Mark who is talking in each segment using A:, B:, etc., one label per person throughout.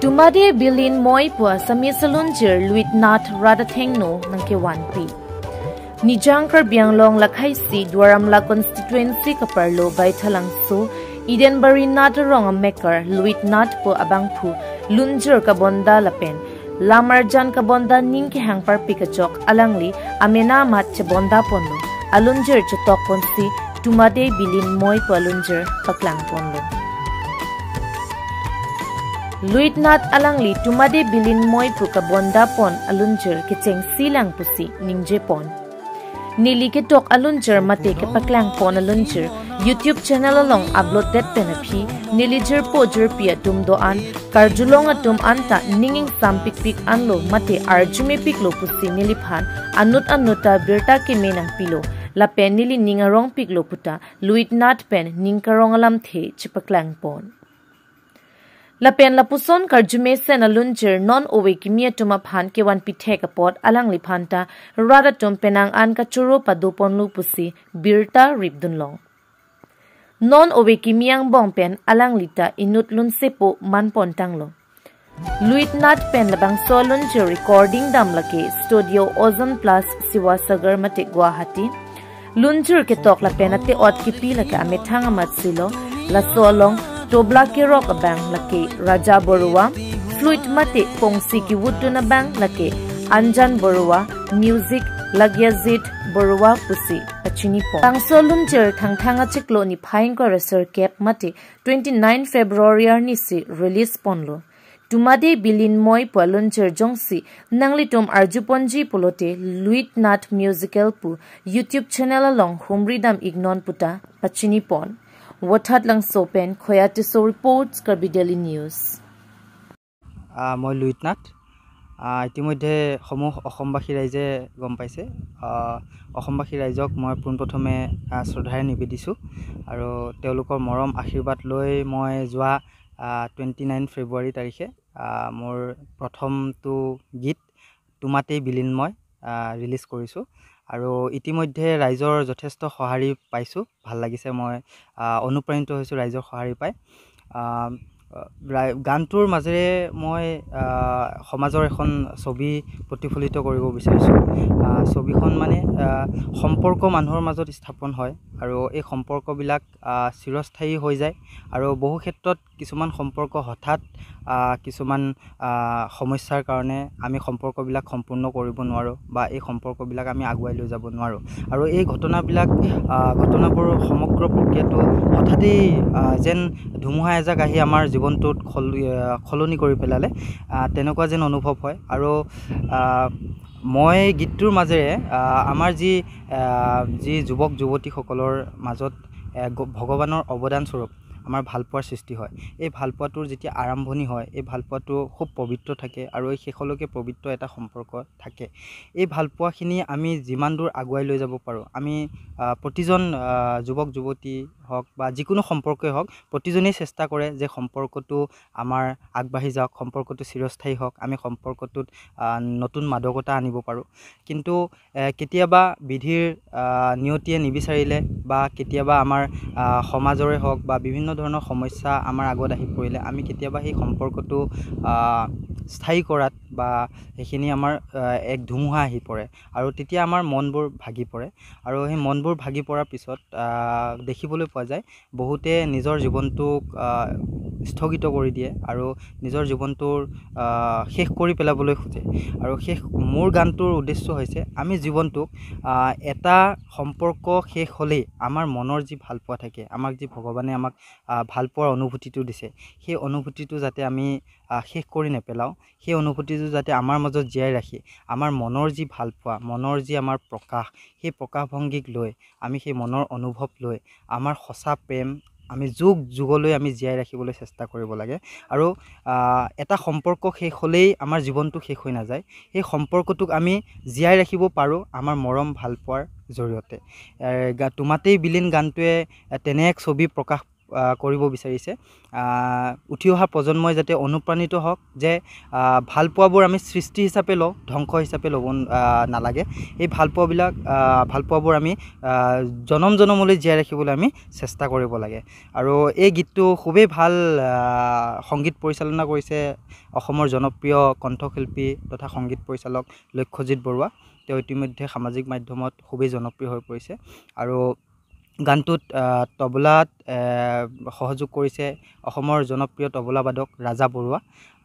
A: Tumade bilin moi pua samisalunjir Luit Nath Radathengno nangke 1P. Nijangkar bianglong lakhai si Dwaramla constituency kaparlo baithalangso Edenbari Nath rong maker Luit Nath po abangphu lunjur kabonda lapen Lamarjan kabonda ningke hangpar pikachok alangli amena mat chebonda ponlo alunjir chetok ponsi Tumade bilin moi po alunjir paklang ponlo. Luit Nath alangli tumade bilin moi pu kabonda pon alunjir ke cheng silang pusi ningje pon. Nili ke tok alunjir mate ke paklang pon alunjir YouTube channel along upload det penaphi nili jir po jir pia tum do an karjulong atum anta ninging sam pik pik anlo mate arjume pik lo pusi nili phan anut anuta birta ke menang pilo la pen nili ningarong pik lo puta Luit Nath pen ningkarong alam the chipaklang pon. Lapen lapuson karjume sen alunjir non owe kimia tuma phan ke wan pithe ka pot alang li phanta rada tum penang an ka churo padupon lu pusi birta ripdun long. Non owe kimiang bong pen alang lita inut lun sepo man pon tanglo. Luit Nath pen labang so lunjir recording dam lake studio Ozone Plus Sivasagar mate Guwahati. Lunjir ke tok lapen ate ot ki pi lake amethang amat silo la so along Tobla ke rock bang lake Raja Borua, flute mate pongsi ki wutuna bang lake Anjan Borua, music Lagyazit Borua pusi achini po. Bangso lunjir thangthanga chiklo ni phaing ko resur cap mate 29 February ni si release ponlo. Tumade bilin moi po lunjir jongsi nangli tom arjuponji polote Luit Nath musical pu YouTube channel along humridam ignon puta pachini pon. Wathat lang sopen khoyatiso reports Karbi Daily News.
B: মই লুইত নাথ। ইতিমধ্যে সমূহ অসমবাসী ৰাইজে গম পাইছে। অসমবাসী ৰাইজক মই পোনপ্ৰথমে শ্ৰদ্ধাৰে নিবেদিছোঁ আৰু তেওঁলোকৰ মৰম আশীৰ্বাদ লৈ মই যোৱা 29 ফেব্ৰুৱাৰী তাৰিখে মোৰ প্ৰথমটো গীত তোমাতেই বিলীন মই ৰিলিজ কৰিছোঁ আৰু ইতিমধ্যে ৰাইজৰ যথেষ্ট সঁহাৰি পাইছোঁ। ভাল লাগিছে, মই অনুপ্ৰাণিত হৈছোঁ ৰাইজৰ সঁহাৰি পাই। গানটোৰ মাজেৰে মই সমাজৰ এখন ছবি প্ৰতিফলিত কৰিব বিচাৰিছোঁ। ছবিখন মানে সম্পৰ্ক মানুহৰ মাজত স্থাপন হয় আৰু এই সম্পৰ্কবিলাক চিৰস্থায়ী হৈ যায় আৰু বহু ক্ষেত্ৰত কিছুমান সম্পৰ্ক হঠাৎ কিছুমান সমস্যাৰ কাৰণে আমি সম্পৰ্কবিলাক সম্পূৰ্ণ কৰিব নোৱাৰোঁ বা এই সম্পৰ্কবিলাক আমি আগুৱাই লৈ যাব নোৱাৰোঁ আৰু এই ঘটনাবোৰ সমগ্ৰ প্ৰক্ৰিয়াটো হঠাতেই যেন ধুমুহা এজাক আহি আমাৰ জীৱনটোত সলনি কৰি পেলালে তেনেকুৱা যেন অনুভৱ হয়। আৰু মই গীতটোৰ মাজেৰে আমাৰ যি যি যুৱক যুৱতীসকলৰ মাজত ভগৱানৰ অৱদানস্বৰূপ আমাৰ ভালপোৱাৰ সৃষ্টি হয়, এই ভালপোৱাটোৰ যেতিয়া আৰম্ভণি হয় এই ভালপোৱাটো খুব পবিত্ৰ থাকে আৰু এই শেষলৈকে পবিত্ৰ এটা সম্পৰ্ক থাকে। এই ভালপোৱাখিনি আমি যিমান দূৰ আগুৱাই লৈ যাব পাৰোঁ, আমি প্ৰতিজন যুৱক যুৱতী হওক বা যিকোনো সম্পৰ্কই হওক প্ৰতিজনেই চেষ্টা কৰে যে সম্পৰ্কটো আমাৰ আগবাঢ়ি যাওক, সম্পৰ্কটো চিৰস্থায়ী হওক, আমি সম্পৰ্কটোত নতুন মাদকতা আনিব পাৰোঁ। কিন্তু কেতিয়াবা বিধিৰ নিয়তিয়ে নিবিচাৰিলে বা কেতিয়াবা আমাৰ সমাজৰে হওক বা বিভিন্ন ধৰণৰ সমস্যা আমাৰ আগত আহি পৰিলে আমি কেতিয়াবা সেই সম্পৰ্কটো স্থায়ী কৰাত বা সেইখিনি আমাৰ এক ধুমুহা আহি পৰে আৰু তেতিয়া আমাৰ মনবোৰ ভাগি পৰে আৰু সেই মনবোৰ ভাগি পৰাৰ পিছত দেখিবলৈ পোৱা যায় বহুতে নিজৰ জীৱনটোক স্থগিত কৰি দিয়ে আৰু নিজৰ জীৱনটোৰ শেষ কৰি পেলাবলৈ খোজে। আৰু শেষ মোৰ গানটোৰ উদ্দেশ্য হৈছে আমি জীৱনটোক এটা সম্পৰ্ক শেষ হ'লেই আমাৰ মনৰ যি ভালপোৱা থাকে, আমাক যি ভগৱানে আমাক ভালপোৱাৰ অনুভূতিটো দিছে, সেই অনুভূতিটো যাতে আমি শেষ কৰি নেপেলাওঁ, সেই অনুভূতিটো যাতে আমাৰ মাজত জীয়াই ৰাখি আমাৰ মনৰ যি ভালপোৱা, মনৰ যি আমাৰ প্ৰকাশ, সেই প্ৰকাশভংগীক লৈ আমি সেই মনৰ অনুভৱ লৈ আমাৰ সঁচা প্ৰেম আমি যুগ যুগলৈ আমি জীয়াই ৰাখিবলৈ চেষ্টা কৰিব লাগে। আৰু এটা সম্পৰ্ক শেষ হ'লেই আমাৰ জীৱনটো শেষ হৈ নাযায়, সেই সম্পৰ্কটোক আমি জীয়াই ৰাখিব পাৰোঁ আমাৰ মৰম ভালপোৱাৰ জৰিয়তে। তোমাতেই বিলীন গানটোৱে তেনে এক ছবি প্ৰকাশ কৰিব বিচাৰিছে। উঠি অহা প্ৰজন্মই যাতে অনুপ্ৰাণিত হওক যে ভালপোৱাবোৰ আমি সৃষ্টি হিচাপে লওঁ, ধ্বংস হিচাপে ল'ব নালাগে। এই ভালপোৱাবোৰ আমি জনম জনমলৈ জীয়াই ৰাখিবলৈ আমি চেষ্টা কৰিব লাগে। আৰু এই গীতটো খুবেই ভাল সংগীত পৰিচালনা কৰিছে অসমৰ জনপ্ৰিয় কণ্ঠশিল্পী তথা সংগীত পৰিচালক লক্ষ্যজিৎ বৰুৱা। তেওঁ ইতিমধ্যে সামাজিক মাধ্যমত খুবেই জনপ্ৰিয় হৈ পৰিছে। আৰু গানটোত তবলাত সহযোগ কৰিছে অসমৰ জনপ্ৰিয় তবলাবাদক ৰাজা বৰুৱা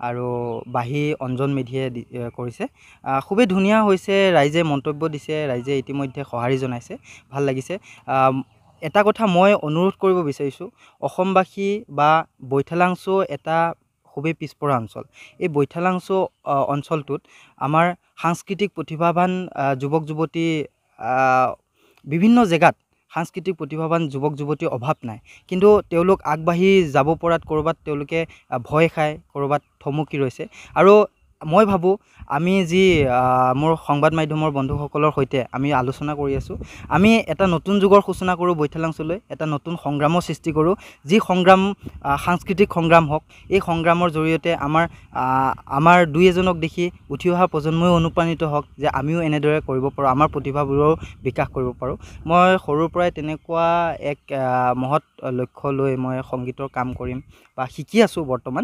B: আৰু বাঁহী অঞ্জন মেধিয়ে কৰিছে। খুবেই ধুনীয়া হৈছে, ৰাইজে মন্তব্য দিছে, ৰাইজে ইতিমধ্যে সঁহাৰি জনাইছে, ভাল লাগিছে। এটা কথা মই অনুৰোধ কৰিব বিচাৰিছোঁ, অসমবাসী বা বৈঠালাংছ' এটা খুবেই পিছপৰা অঞ্চল। এই বৈঠালাংছ' অঞ্চলটোত আমাৰ সাংস্কৃতিক প্ৰতিভাৱান যুৱক যুৱতী বিভিন্ন জেগাত সাংস্কৃতিক প্ৰতিভাৱান যুৱক যুৱতীৰ অভাৱ নাই, কিন্তু তেওঁলোক আগবাঢ়ি যাব পৰাত ক'ৰবাত তেওঁলোকে ভয় খায়, ক'ৰবাত থমকি ৰৈছে। আৰু মই ভাবোঁ আমি যি মোৰ সংবাদ মাধ্যমৰ বন্ধুসকলৰ সৈতে আমি আলোচনা কৰি আছোঁ, আমি এটা নতুন যুগৰ সূচনা কৰোঁ বৈঠালাংছ'লৈ, এটা নতুন সংগ্ৰামৰ সৃষ্টি কৰোঁ, যি সংগ্ৰাম সাংস্কৃতিক সংগ্ৰাম হওক। এই সংগ্ৰামৰ জৰিয়তে আমাৰ দুই এজনক দেখি উঠি অহা প্ৰজন্ময়ো অনুপ্ৰাণিত হওক যে আমিও এনেদৰে কৰিব পাৰোঁ, আমাৰ প্ৰতিভাবোৰো বিকাশ কৰিব পাৰোঁ। মই সৰুৰ পৰাই তেনেকুৱা এক মহৎ লক্ষ্য লৈ মই সংগীতৰ কাম কৰিম বা শিকি আছোঁ বৰ্তমান।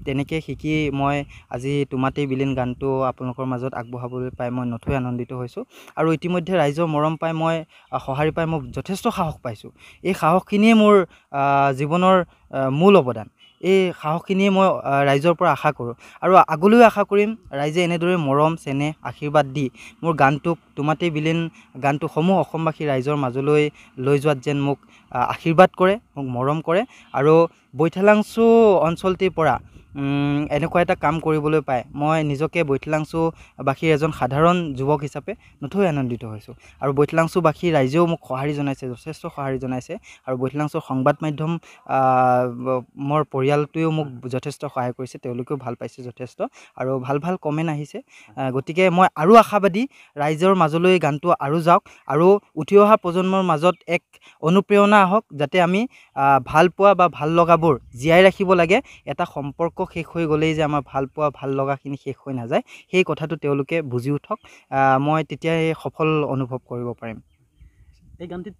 B: তেনেকৈ শিকি মই আজি তোমাতেই বিলীন গানটো আপোনালোকৰ মাজত আগবঢ়াবলৈ পাই মই নথৈ আনন্দিত হৈছোঁ। আৰু ইতিমধ্যে ৰাইজৰ মৰম পাই মই সঁহাৰি পাই মই যথেষ্ট সাহস পাইছোঁ। এই সাহসখিনিয়ে মোৰ জীৱনৰ মূল অৱদান। এই সাহসখিনিয়ে মই ৰাইজৰ পৰা আশা কৰোঁ আৰু আগলৈও আশা কৰিম ৰাইজে এনেদৰে মৰম চেনেহ আশীৰ্বাদ দি মোৰ গানটোক তোমাতেই বিলীন গানটো সমূহ অসমবাসী ৰাইজৰ মাজলৈ লৈ যোৱাত যেন মোক আশীৰ্বাদ কৰে, মোক মৰম কৰে। আৰু বৈঠালাংছ' অঞ্চলটিৰ পৰা এনেকুৱা এটা কাম কৰিবলৈ পাই মই নিজকে বৈঠালাংছ'বাসীৰ এজন সাধাৰণ যুৱক হিচাপে নথৈ আনন্দিত হৈছোঁ। আৰু বৈঠালাংছ'বাসী ৰাইজেও মোক সঁহাৰি জনাইছে, যথেষ্ট সঁহাৰি জনাইছে। আৰু বৈঠালাংছ'ৰ সংবাদ মাধ্যম মোৰ পৰিয়ালটোৱেও মোক যথেষ্ট সহায় কৰিছে, তেওঁলোকেও ভাল পাইছে যথেষ্ট আৰু ভাল ভাল কমেণ্ট আহিছে। গতিকে মই আৰু আশাবাদী ৰাইজৰ মাজলৈ গানটো আৰু যাওক আৰু উঠি অহা প্ৰজন্মৰ মাজত এক অনুপ্ৰেৰণা আহক, যাতে আমি ভালপোৱা বা ভাল লগাবোৰ জীয়াই ৰাখিব লাগে। এটা সম্পৰ্ক শেষ হৈ গ'লেই যে আমাৰ ভালপোৱা ভাল লগাখিনি শেষ হৈ নাযায়, সেই কথাটো তেওঁলোকে বুজি উঠক। মই তেতিয়াই সফল অনুভৱ কৰিব পাৰিম।
C: এই গানটিত